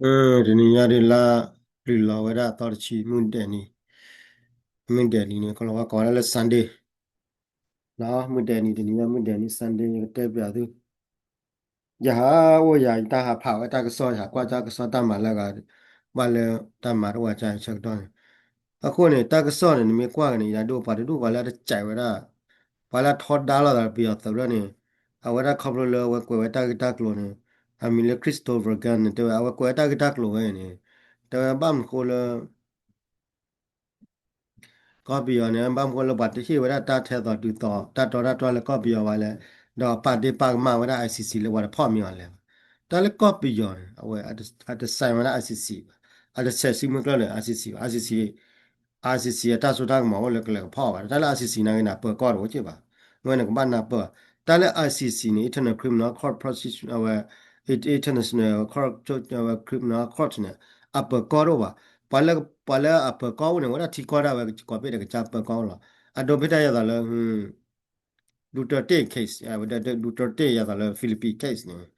အ တနံၤညါဒ်လါ ပျုၤလီၤဝဲဒၣ်အသီတဆံ မုၢ်ဒဲးနံၤ, မုၢ်ဒဲးနံၤန့ၣ် ကလီၤဝါကိးဝဲဒၣ်လၢ Sunday နီၤ, မုၢ်ဒဲးနံၤ တနံၤညါ မုၢ်ဒဲးနံၤ Sunday ယကတဲပျးသု, ယဟးအိၣ်ယၤ ယတၢ်ဟးဖးဝဲတၢ်ကစီၣ် ယဟးကွၢ်တၢ်ကစီၣ်တၢ်မၤလၢအဂၤ, ဘၣ်လၢတၢ်မၤတအိၣ်အါကဆၢကတီၢ်န့ၣ်, အဃိန့ၣ် တၢ်ကစီၣ်န့ၣ် နမ့ၢ်ကွၢ်က့ၤန့ၣ် ယၤဒိၣ်ပှၤတဒူၣ်ပှၤလၢအတစဲးဝဲဒၣ်, ပှၤလၢအထီဒါလိာ်သးပယီၤသုးလၢန့ၣ်, အဝဲဒၣ်ခီဖျိလၢအဝဲကွဲးဝဲတၢ်ဂ့ၢ်တၢ်ကျိၤန့ၣ်, အမံၤလၢ Christopher Gunn န့ၣ် တဲဝဲ အဝဲကွဲးဝဲတၢ်ဂ့ၢ်တၢ်ကျိၤဝဲန့ၣ်, တဲဝဲဘၣ်မနုၤဃိလၢ ကီၢ်ပယီၤန့ၣ် ဘၣ်မနုၤဃိလၢပှၤတဟ့ၣ်ဝဲဒၣ်တၢ်ထဲသိးတုၤသိး တၢ်တီတၢ်တြီလၢကီၢ်ပယီၤဘၣ်လဲၣ်, ဒီးပာ်ဒ့ၣ်ပာ်ကမၣ်ဝဲဒၣ် I C C လၢပှၤတဖီၣ်မ့ၢ်အီၤလဲၣ်ဘၣ်. တၢ်လၢကီၢ်ပယီၤန့ၣ် အဝဲအတ sign ဝဲဒၣ် I C C ဘၣ်, အတဆဲးစုမုၢ်ကျၢၢ်လၢ I C C ဘၣ်, I C C ဘၣ်, I C C အတၢ်စိတၢ်ကမီၤအိၣ်လၢကလဲၤကဖီၣ်ဘၣ်, တၢ်လၢ I C C နာ်က့န့ၣ် အပၢၤကီၢ်တအိၣ်က့ဘၣ်, မ့ၢ်န့ၣ်ကဘၣ်နၢ်ပၢၢ်, တၢ်လၢ I C C န့ၣ် International Criminal Court Procedure အဝဲ International Court အဝဲ Criminal Court န့ၣ် အပၢၤကီၢ်တအိၣ်ဘၣ်, ပှၤလၢ ပှၤလၢအပၢၤကီၢ်အိၣ်န့ၣ် ဝဲဒၣ်ထံကီၢ်ဒၣ်ဝဲ ကိးဘ့ၣ်ဒီးကစၢ်ပၢၤကီၢ်အိၣ်လီၤ, အဒိဖဲတၢ်ယၤသိးလၢ Duterte case, Duterte ယၤသိးလၢ Philippine case န့ၣ်,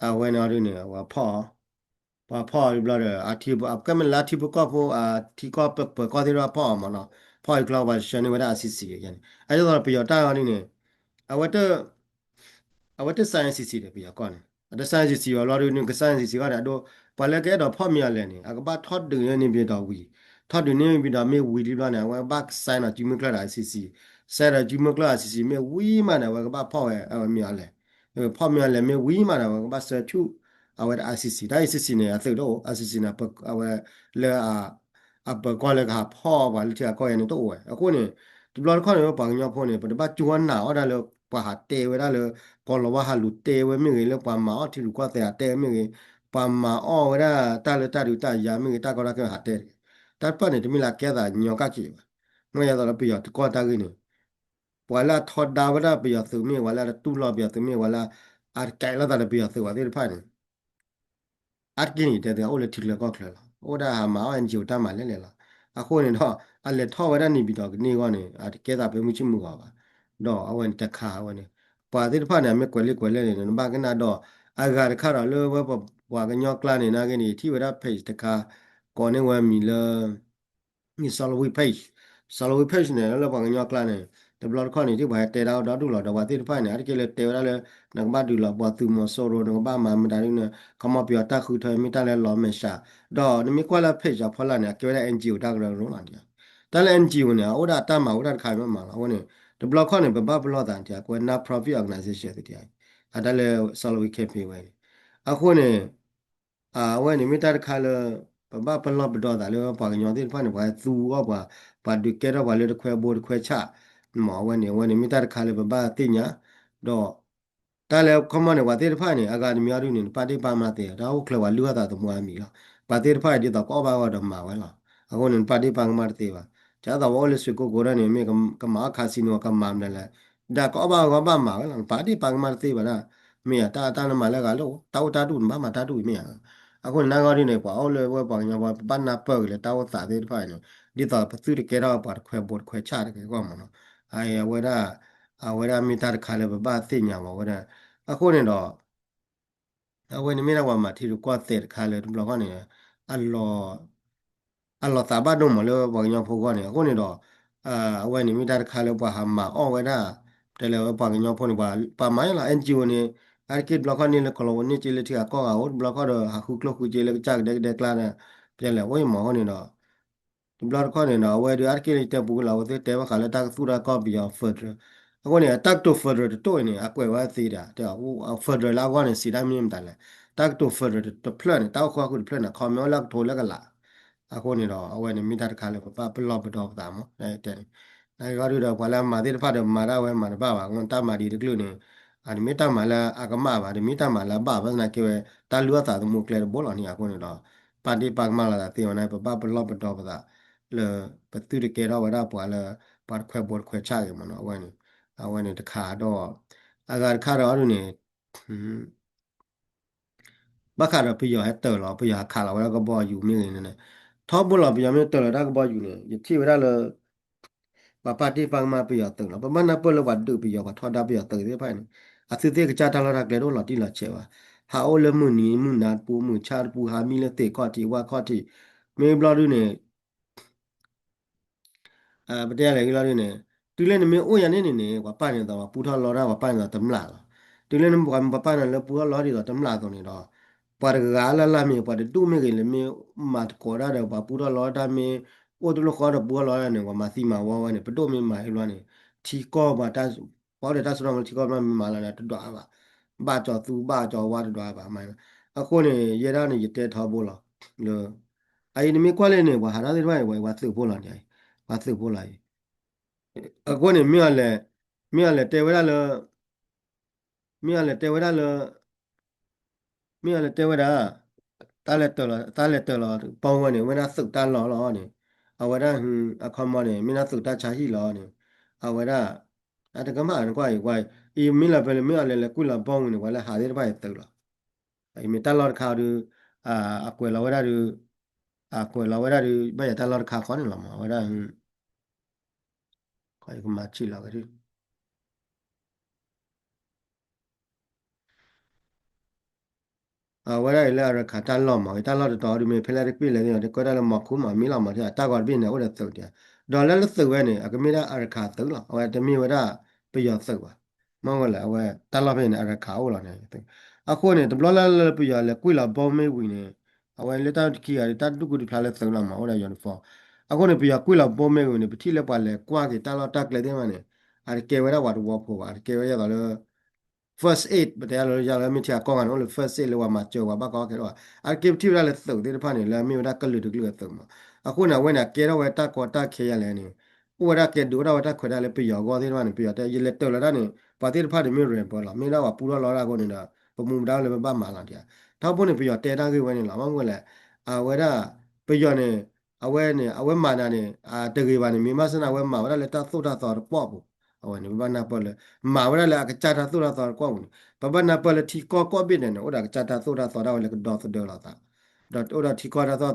အဝဲန့ၣ်အီၤဒ်န့ၣ် ပှၤဖီၣ်, ပှၤဖီၣ်အီၤတဘျီဒီး အထံ ကဲမ့ၢ်လၢအထံဖိကီၢ်ဖိ အထံကီၢ်ပၢၤကီၢ်သ့ၣ်တဖၣ်ဖီၣ်အီၤမ့ၢ်နီၤ, ဖီၣ်အံၤကျီပှၤဆှၢန့ၢ်ဝဲဒၣ် I C C န့ၣ်, အဒ်သိးပယီၤတၢ်အီၤဒ်န့ၣ်, အဝဲတ အဝဲတ sign I C C ဒီးပယီၤကီၢ်န့ၣ် အတ sign I C C ဘၣ်လီၤဒ်န့ၣ် က sign I C C ဘၣ်န့ၣ် အဒိ ပှၤလၢကအဲၣ်ဒိးဖီၣ်မ့ၢ်အီၤလဲၣ်န့ၣ် အကဘၣ်ထီၣ်ဒုးန့ၢ် နေပြည်တော် ဝံၤ, ထီၣ်ဒုးန့ၢ် နေပြည်တော် မ့ၢ်ဝံၤတဘျီန့ၣ် အဝဲကဘၣ် sign ဒီးစုမုၢ်ကျၢၢ်ဒီး I C C, sign ဒီးစုမုၢ်ကျၢၢ် I C C မ့ၢ်ဝံၤမးန့ၣ် အဝဲကဘၣ်ဖီၣ်ဝဲ အဝဲမ့ၢ်အီၤလဲၣ်, ဖီၣ်မ့ၢ်အီၤလဲၣ် မ့ၢ်ဝံၤမးန့ၣ် အဝဲကဘၣ်ဆှၢဆူၣ် အဝဲဒၣ် I C C, တၢ် I C C န့ၣ် အသုးတအိၣ် I C C န့ၣ် အဝဲလၢ အပၢၤကီၢ်လၢကဟးဖီၣ်ပှၤလၢထံဂၤကီၢ်ဂၤန့ၣ်တအိၣ်ဝဲ. အဃိန့ၣ် တဘျီတခီၣ်န့ၣ် ပှၤကညီဖိန့ၣ် ပတဘၣ်ကၠူဝဲနာ်အီၣ်ဒၣ်လၢ ပှၤဟးတဲဝဲဒၣ်လၢ ကီၤလၤဝါဟးလူၤတဲဝဲမ့ၢ်ဂ့ၤ လၢပှၤမၤအီၣ်ထံရူၢ်ကီၢ်သဲးဟးတဲဝဲမ့ၢ်ဂ့ၤ, ပှၤမၤအီၣ်ဝဲဒၣ်တၢ်လၢတၢ်ဒုးတၢ်ယၤမ့ၢ်ဂ့ၤ တၢ်ကီတၢ်ခဲဟးတဲတဂ့ၤ. တၢ်တဖၣ်န့ၣ် တမ့ၢ်လၢအကဲသးညီကၣ်က့ၤဘၣ်. မ့ၢ်ယၤသိးလၢပယီၤတကီၢ်တၢ်ဂ့ၢ်န့ၣ် ပှၤလၢအထီဒါဝဲဒၣ်ပယီၤသုးမ့ၢ် ပှၤလၢအတတူၢ်လိာ်ပယီၤသုးမ့ၢ် ပှၤလၢအတကဲလိာ်သးဒီးပယီၤသုးပှၤသ့ၣ်တဖၣ်န့ၣ် အါတက့ၢ်န့ၣ် တဲသ့ အိၣ်လၢထံချၢကီၢ်ချၢလီၤ. အိၣ်ဒၣ်ဟးမၤအီၣ် N G O တၢ်မၤလဲၣ်လဲၣ်လီၤ. အဃိန့ၣ်ဒီး အလဲၤထီၣ်ဝဲဒၣ် နေပြည်တော် ကန့ၢ်အဂီၢ်န့ၣ် အတကဲသးဖဲမုၢ်ဆ့ၣ်မုၢ်ဂီၤဘၣ်. ဒီးအဝဲန့ၣ်တခါအဝဲန့ၣ် ပှၤသ့ၣ်တဖၣ်န့ၣ် အမ့ၢ်ကွဲးလံာ်ကွဲးလဲၢ်န့ၣ် နဘၣ်ကနၣ်ဒီး အဂၤတခါဒီးလၢဝဲပှၤကညီကျါန့ၣ် နာ်က့န့ၣ် ယထံၣ်ဝဲဒၣ် page တခါ ကိးန့ၢ်ဝဲမံၤလၢ မ့ၢ် Salween page, Salween page န့ၣ် လၢပှၤကညီကျါန့ၣ် တဘျီတခီၣ်န့ၣ် ထံၣ်ပှၤဟဲတဲဒၣ်အီၤဒီဒူၣ်လီၤ. ဒီးပှၤသ့ၣ်တဖၣ်န့ၣ် အါတက့ၢ်လၢတဲဝဲဒၣ်လၢ နကဘၣ်ဒုးလီၤပှီၢ်သုးမီၤစိရိၤ နကဘၣ်မၤမတၤဒ်န့ၣ် ခီမီပယီၤတၢ်ဃုထၢမ့ၢ်တၢ်လၢလီၤမဲာ်ဆှး ဒီးနမ့ၢ်ကွၢ်လၢ page အဖီလာ်န့ၣ် အကဲဝဲဒၣ် N G O တၢ်ကရၢကရိလီၤ. တၢ်လၢ N G O န့ၣ် အအိၣ်ဒၣ်အတၢ်မၤအိၣ်ဒၣ်တခါမ့ၢ်မၤလီၤ. အဃိန့ၣ် တဘျီခီၣ်န့ၣ် ပဘၣ်ပလီၢ်သးတၢ် ကွဲး non-profit organization သ့ၣ်တဖၣ် အတၢ်လၢ Salween campaign ဝဲန့ၣ် အဃိန့ၣ် အဝဲန့ၣ်မ့ၢ်တၢ်တခါလၢ ပဘၣ်ပလီၢ်ပဒီသးလၢပှၤကညီသ့ၣ်တဖၣ်န့ၣ် ပှၤသူအီၣ်ပှၤ ပှၤဒုးကဲထီၣ်ပှၤလၢတခွဲဘိတခွဲဆၣ် မ့ၢ်အဝဲန့ၣ် အဝဲန့ၣ်မ့ၢ်တၢ်တခါလၢပဘၣ်သ့ၣ်ညါ ဒီး တၢ်လၢခီမီန့ၣ် ပှၤသ့ၣ်တဖၣ်န့ၣ် အဂၤတမံၤအီၤဒ်န့ၣ် နပာ်ဒ့ၣ်ပာ်ကမၣ်သ့ တၢ်အိၣ်ချၢပှၤလုၢ်အီၣ်သးသမူအါမံၤလီၤ. ပှၤသ့ၣ်တဖၣ်ဒ်သိးကအီၣ်ဘၣ်အဂီၢ်ဒီးမၤဝဲလီၤ. အဃိန့ၣ် နပာ်ဒ့ၣ်ပာ်ကမၣ်တသ့ဘၣ်. ကသိးပှၤအိၣ်လၢစ့ၢ်ကိးကိးဒၣ်န့ၣ် မ့ၢ်ကမၤအီၣ် casino ကမၤမနုၤလဲၣ် ဒီးကအီၣ်ဘၣ်အဂီၢ်ဘၣ်မၤဝဲလီၤ. နပာ်ဒ့ၣ်ပာ်ကမၣ်တသ့ဘၣ်ဒၣ် မ့ၢ်ဧါ တၢ်တၢ်နမၤလၢအဂၤလၢ တၢ်အိၣ်တၢ်ဒူၣ် နဘၣ်မၤတၢ်ဒူၣ်အံၤမ့ၢ်ဧါ. အဃိန့ၣ် နာ်ဂ့ၤဒ်န့ၣ် ပှၤအိၣ်လၢဝဲပှၤကညီဖိ ပဘၣ်နၢ်ပၢၢ်က့ၤလၢတၢ်အိၣ်သးသ့ၣ်တဖၣ်န့ၣ် ဒ်သိးပသုတကဲထီၣ်ပှၤတခွဲဘိတခွဲဆၣ်တဂ့ၤအဂီၢ်မ့ၢ်နီၤ. အဝဲဒၣ် အဝဲဒၣ်မ့ၢ်တၢ်တခါလၢပဘၣ်သ့ၣ်ညါဘၣ်ဝဲဒၣ်. အဃိန့ၣ်ဒီး အဝဲန့ၣ်မ့ၢ်ဒၣ်ပှၤမၤထံရူၢ်ကီၢ်သဲးတခါလၢတဘျီဃီန့ၣ် အလီၤ အလီၤသးဘၣ်ဒိၣ်မးလၢပှၤကညီဖိအဂီၢ်န့ၣ် အဃိန့ၣ်ဒီး အဝဲန့ၣ်မ့ၢ်တၢ်တခါလၢပှၤဟးမၤအီၣ်ဝဲဒၣ် တဲလၢပှၤကညီဖိန့ၣ် ပှၤမၤလီၤ N G O န့ၣ် အါတက့ၢ်တဘျီခီန့ၣ်လၢကီၤလၤဝါန့ၢ်က့လၢထံဂၤကီၢ်ဂၤအိၣ် တဘျီခီဒီး ဟးဃုကျိၣ်ဃုစ့လၢကစၢ်ကဒဲကဒဲကျါဒီး တဲလၢအဝဲမ့ၢ်အဃိန့ၣ်ဒီး တဘျီတခီန့ၣ်ဒီး အဝဲဒၣ်အါတက့ၢ်လၢယတဲပူၤလီၤ အဝဲသ့ၣ်တဲဘၣ်ဃးလၢတၢ်ကသူၣ်တၢ်ကီၢ်ပယီၤ federal အဃိန့ၣ် တၢ်ကတိၤ federal တတိၢ်အံၤန့ၣ် အကွဲးဝဲသ့ဒၣ် တဲ federal လၢအဂီၢ်န့ၣ် စံးတၢ်မ့ၢ်မတၤလဲၣ် တၢ်ကတိၤ federal တဖျၢၣ်န့ၣ် တၢ်အိၣ်ဃူဃုာ်တဖျၢၣ်န့ၣ် ခီမ့ၢ်အိၣ်လၢကထိလၢကလး အဃိန့ၣ်ဒီး အဝဲန့ၣ်မ့ၢ်တၢ်တခါလၢပဘၣ်ပလီၢ်ပဒီပသးမး တဲန့ၣ် နာ်ဂ့ၤဒုဒီး ပှၤလၢအမၤသ့ၣ်တဖၣ်ဒီးမၤဒၣ်ဝဲမၤတဘၣ်ဘၣ် အဃိတၢ်မၤဒ်တကလုာ်န့ၣ် အတမ့ၢ်တၢ်မၤလၢအကမၣ်ဘၣ် တမ့ၢ်တၢ်မၤလၢအဘၣ် ဘၣ်သနာ်က့ဝဲ တၢ်လုၢ်အီၣ်သးသမူကျဲတဘိလီၤန့ၣ် အဃိန့ၣ်ဒီး ပာ်ဒ့ၣ်ပာ်ကမၣ်လိာ်သးသ့ဝဲန့ၣ် ပဘၣ်ပလီၢ်ပဒီပသး လၢ ပသုတကဲထီၣ်ဝဲဒၣ်ပှၤလၢ ပှၤတခွဲဘိတခွဲဆၣ်ဂ့ၤမ့ၢ်နီၤ အဝဲန့ၣ် အဝဲန့ၣ်တခါဒီး အဂၤတခါဒီးအဒုန့ၣ် ဘၣ်ဃးဒီးပယီၤဟဲတၢၤလီၤ ပယီၤဟးခးလီၤဝဲဒၣ်ကဘီယူၤမ့ၢ်ဂ့ၤန့ၣ် ထီဘိလီၤ ပယီၤမ့ၢ်တၢၤလီၤတၢ်ကဘီယူၤန့ၣ် ယထံၣ်ဝဲဒၣ်လၢ ပှၤပာ်ဒ့ၣ်ပာ်ကမၣ်ပယီၤသုးလီၤ ပဘၣ်နၢ်ပၢၢ်လၢပှၤဒုးပယီၤ ပှၤထီဒါပယီၤသုးသ့ၣ်တဖၣ်န့ၣ် အသုသ့ၣ်ကစၢ်တၢ်လီၢ်တၢ်ကျဲတအိၣ်လီၤတံၢ်လီၤဆဲးဘၣ် ဟးအိၣ်လၢမုၢ်နံၤမုၢ်နၤတပူၤ မုၢ်ဆါတပူၤ ဟးမံလၢသ့ၣ်ခီၣ်ထံးဝၣ်ခီၣ်ထံး မ့ၢ်ဘျီဒုန့ၣ် ပတဲလဲၣ်ဂ့ၤလီၤဒုန့ၣ် တုၤလၢနမ့ၢ်အိၣ်ယၤန့ၣ်န့ၣ်န့ၣ် ပှၤပာ်န့ၢ်သိး ပှၤပူထီၣ်လီတၢ် ပှၤပာ်န့ၢ်သိးတမျၢ်လီၤ. တုၤလၢနမ့ၢ်ပှၤပာ်န့ၢ်လၢပူထီၣ်လီဒ်သိးတမျၢ်အသိးန့ၣ်ဒီး ပှၤတဂၤလၢ်လၢ်မ့ၢ် ပှၤတဒူၣ်မ့ၢ်ဂ့ၤ လၢမ့ၢ်မၤသကိးတၢ်ဒီး ပှၤပူထီၣ်လီတၢ်မ့ၢ် အိၣ်တလိၣ်ဃီဒီးပူထီၣ်လီတၢ်န့ၣ် ပှၤမၤသံမၤဝီဝဲန့ၣ် ပဒိၣ်မ့ၢ်မၤဟ့ၣ်ဘျီန့ၣ် ထံကီၢ်ပှၤတၢ် ပှၤအိၣ်ဒီးတၢ်စိတၢ်ကမီၤလၢထံကီၢ်မ့ၢ်မၤလီၤန့ၣ် တဒွးဘၣ် ဘၣ်ကၠီၤသူဘၣ်ကၠီၤဝါတဒွးဘၣ်မး. အဃိန့ၣ် ယဲဒၣ်န့ၣ် ယတဲထီဘိလီၤ လၢ အအံၤနမ့ၢ်ကွၢ်လၢန့ၣ် ပှၤဟးထီၣ်သ့ၣ်တဖၣ်အံၤ ပှၤသုးဖိလီၤန့ၣ် ပှၤသုးဖိလီၤအံၤ အဃိန့ၣ် မ့ၢ်အီၤလဲၣ် မ့ၢ်အီၤလဲၣ်တဲဝဲဒၣ်လၢ မ့ၢ်အီၤလဲၣ်တဲဝဲဒၣ်လၢ မ့ၢ်အီၤလဲၣ်တဲဝဲဒၣ် တၢ်လဲၤတၢၤလီၤ တၢ်လဲၤတၢၤလီၤ ပီဝဲန့ၣ် ဝဲဒၣ်သုးတၢ်လီၢ်လီၤန့ၣ် အဝဲဒၣ် အခီမီန့ၣ် မ့ၢ်ဒၣ်သုးတၢ်ဆါဟံၣ်လီၤန့ၣ် အဝဲဒၣ် အတကမၣ်နကွၢ်အံၤကွၢ်အံၤ မ့ၢ်လီၤပှဲၤလၢမ့ၢ်အီၤလဲၣ်လဲၤကွံာ်လီၤဘီဝံၤန့ၣ် ပှၤလၢဟးသ့ၣ်တဖၣ်အံၤသုးလီၤ. အံၤမ့ၢ်တၢ်လီၢ်တခါဒုး အကွဲးလီၤဝဲဒၣ်ဒုး အကွဲးလီၤဝဲဒၣ်ဒုး ဘၣ်ယၤတၢ်လီၢ်တခါဃီန့ၣ်လီၤမး အဝဲဒၣ် ကမၤဆံးလီၤဝဲဒုး အဝဲဒၣ်အံၤလၢအရခးတၢ်လီၢ်မး တၢ်လီၢ်တတီၤဒုးမ့ၢ်ဖဲလဲၣ်တကွံာ်လဲၣ်န့ၣ် တကွဲဒၣ်လၢမီၤခူမး မ့ၢ်လီၤမး တၢ်ဂီၤတဘ့ၣ်န့ၣ် အိၣ်ဒီးသုးတၢ် ဒီးလၢလၢသုးဝဲန့ၣ် အကမ့ၢ်ဒၣ်အရခးသုးလီၤ အဝဲတမ့ၢ်ဝဲဒၣ်ပယီၤသုးဘၣ် မ့ၢ်ဝဲလဲၣ် အဝဲတၢ်လီၢ်ဖဲန့ၣ် အရခးအိၣ်လီၤန့ၣ် အဃိန့ၣ် တဘျီလၢ်လၢ်လၢပယီၤလဲၤကွံာ်လီၤဘီမ့ၢ်ဝံၤန့ၣ် အဝဲလၢတၢ်တခံဂၤဒုး တၢ်ဒူၣ်ကူတဖျါလၢသုးလီၤမး အိၣ်ဒီး uniform အဃိန့ၣ် ပယီၤကွံာ်လီၤဘီမ့ၢ်ဝံၤန့ၣ် ပထံၣ်လၢပှၤလဲၤကွၢ်က့ၤတၢ်လီၢ်တၢ်ကျဲသ့ၣ်တဖၣ်န့ၣ် အတကဲဝဲဒၣ်ပှၤတဝီဖိဘၣ် အတကဲဝဲဒၣ်သိးလၢ first aid ပတဲလၢယၤလၢမ့ၢ်ထံအကီၢ်ဂၤန့ၣ် အိၣ်လၢ first aid လၢပှၤမၤစၢၤပှၤဘၣ်ကီခဲလၢာ်ဘၣ် အတကဲပထံၣ်ဝဲဒၣ်လၢသုးသ့ၣ်တဖၣ်န့ၣ် လၢအမ့ၢ်ဝဲဒၣ်ကလုာ်တကလုာ်အသုးမး အဃိန့ၣ် အဝဲန့ၣ် အကဲထီၣ်ဝဲတၢ်ကီတၢ်ခဲယၤလဲၣ်န့ၣ် အိၣ်ဝဲဒၣ်ကဲဒုးအိၣ်ဒၣ်ဝဲတၢ်ခွဲးတၢ်လၢပယီၤအဂီၢ်သ့ၣ်တဖၣ်န့ၣ် ပယီၤတဲ ယလဲၤတၢၤလီၤတၢ်န့ၣ် ပှၤသ့ၣ်တဖၣ်န့ၣ်မ့ၢ် rebel လီၤ မ့ၢ်ဒၣ်ပှၤပူထီၣ်လီတၢ်အဃိန့ၣ်ဒီး ပမူပဒါလၢပဘၣ်မၤလီၤဒံး ထီဘိန့ၣ် ပယီၤတဲတၢ်ဂ့ၢ်ဝဲန့ၣ်လီၤ မ့ၢ်မ့ၢ်လဲၣ် အဝဲဒၣ် ပယီၤန့ၣ် အဝဲန့ၣ် အဝဲမၤနၤန့ၣ် တဂ့ၤဘၣ်န့ၣ် မ့ၢ်ဘၣ်ဆၣ်န့ၣ် အဝဲမၤဝဲဒၣ်လၢတၢ်သိၣ်တၢ်သီတကွီၢ်ပူၤ အဝဲန့ၣ် ပဘၣ်နၢ်ပၢၢ်လၢ မၤဝဲဒၣ်လၢအကစၢ်တၢ်သိၣ်တၢ်သီတကွီၢ်ပူၤန့ၣ် ပဘၣ်နၢ်ပၢၢ်လၢထံကီၢ်ကိးဘ့ၣ်ဒဲးန့ၣ် အိၣ်ဒီးအကစၢ်တၢ်သိၣ်တၢ်သီဒၣ်ဝဲလၢကဒီသဒၢလီၤသး ဒီးအိၣ်ဒီးထံကီၢ်တၢ်သိၣ်တၢ်သီ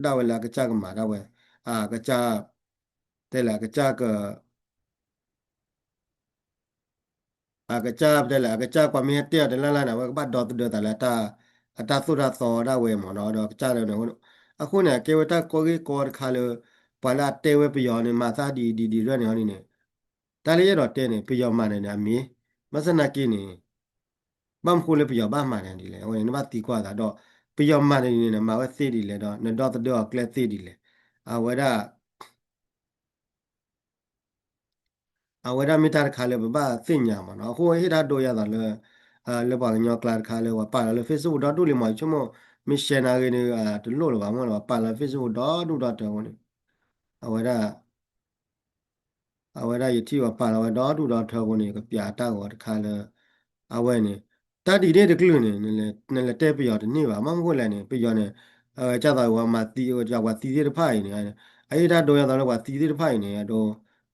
ဒၣ်ဝဲလၢအကစၢ်ကမၤဒၣ်ဝဲ အကစၢ် တဲလဲၣ် အကစၢ်က အကစၢ်တဲလဲၣ် အကစၢ်ပှၤမ့ၢ်ဟဲတဲအီၤတလၢ်လၢ်န့ၣ် အဝဲကဘၣ်ဒီသဒၢသးလၢ အတၢ်သိၣ်တၢ်သီဒၣ်ဝဲမ့ၢ်ဒီး ဒီးကစၢ်န့ၣ် အဃိန့ၣ် အကဲဝဲတၢ်ကီဂ့ၢ်ကီတခါလၢ ပှၤလၢအတဲဝဲပယီၤန့ၣ် မၤသးဒ်အံၤဒ်ဒ်ရဲၣ်န့ၣ်ဟီဒ်န့ၣ် တၢ်လၢယအဲၣ်ဒိးတဲန့ၣ် ပယီၤမၤန့ၣ်န့ၣ် အမ့ၢ် ဘၣ်ဆၣ်သနာ်က့န့ၣ် ဘၣ်မနုၤဃိလၢပယီၤဘၣ်မၤန့ၣ်ဒ်လဲၣ် အဝဲန့ၣ် နဘၣ်သံကွၢ်သးဒီး ပယီၤမၤန့ၣ်န့ၣ် မၤဝဲသ့ဒ်လဲၣ်ဒီး နဒီသဒၢအီၤကျဲသ့ဒ်လဲၣ် အဝဲဒၣ် အဝဲဒၣ်မ့ၢ်တၢ်တခါလၢပဘၣ်သ့ၣ်ညါမ့ၢ်နီၤ အဃိဟ့ၣ်တၢ်ဒိယၤသးလၢ လၢပှၤကညီကျါတခါလၢပှၤပာ်လီၤလၢ Facebook ဒီဒူၣ်လံမ့ၢ် ယဆိကမိၣ် မ့ၢ် share နၤဂ့ၤန့ၣ် တလိၣ်လၢၤဘၣ်မ့ၢ်လၢပှၤပာ်လီၤလၢ Facebook ဒီဒူၣ်ဒီထၢအဃိန့ၣ် အဝဲဒၣ် အဝဲဒၣ်ယထံၣ်ပှၤပာ်လီၤဝဲဒီဒူၣ်ဒီထၢအဃိန့ၣ် ကပျးတၢ်ဂီၤတခါလၢ အဝဲန့ၣ် တၢ်ဒ်န့ၣ်တကလုာ်န့ၣ် နလဲၤတဲပယီၤတန့ၢ်ဘၣ် မ့ၢ်မနုၤဃိလဲၣ်န့ၣ် ပယီၤန့ၣ် ကၢ်သးဝဲမၤသံဝဲပှၤသံသ့ၣ်တဖၣ်အံၤန့ၣ် အဟ့ၣ်တၢ်ဒိယၤသးလၢပှၤသံသ့ၣ်တဖၣ်အံၤန့ၣ် အဒိ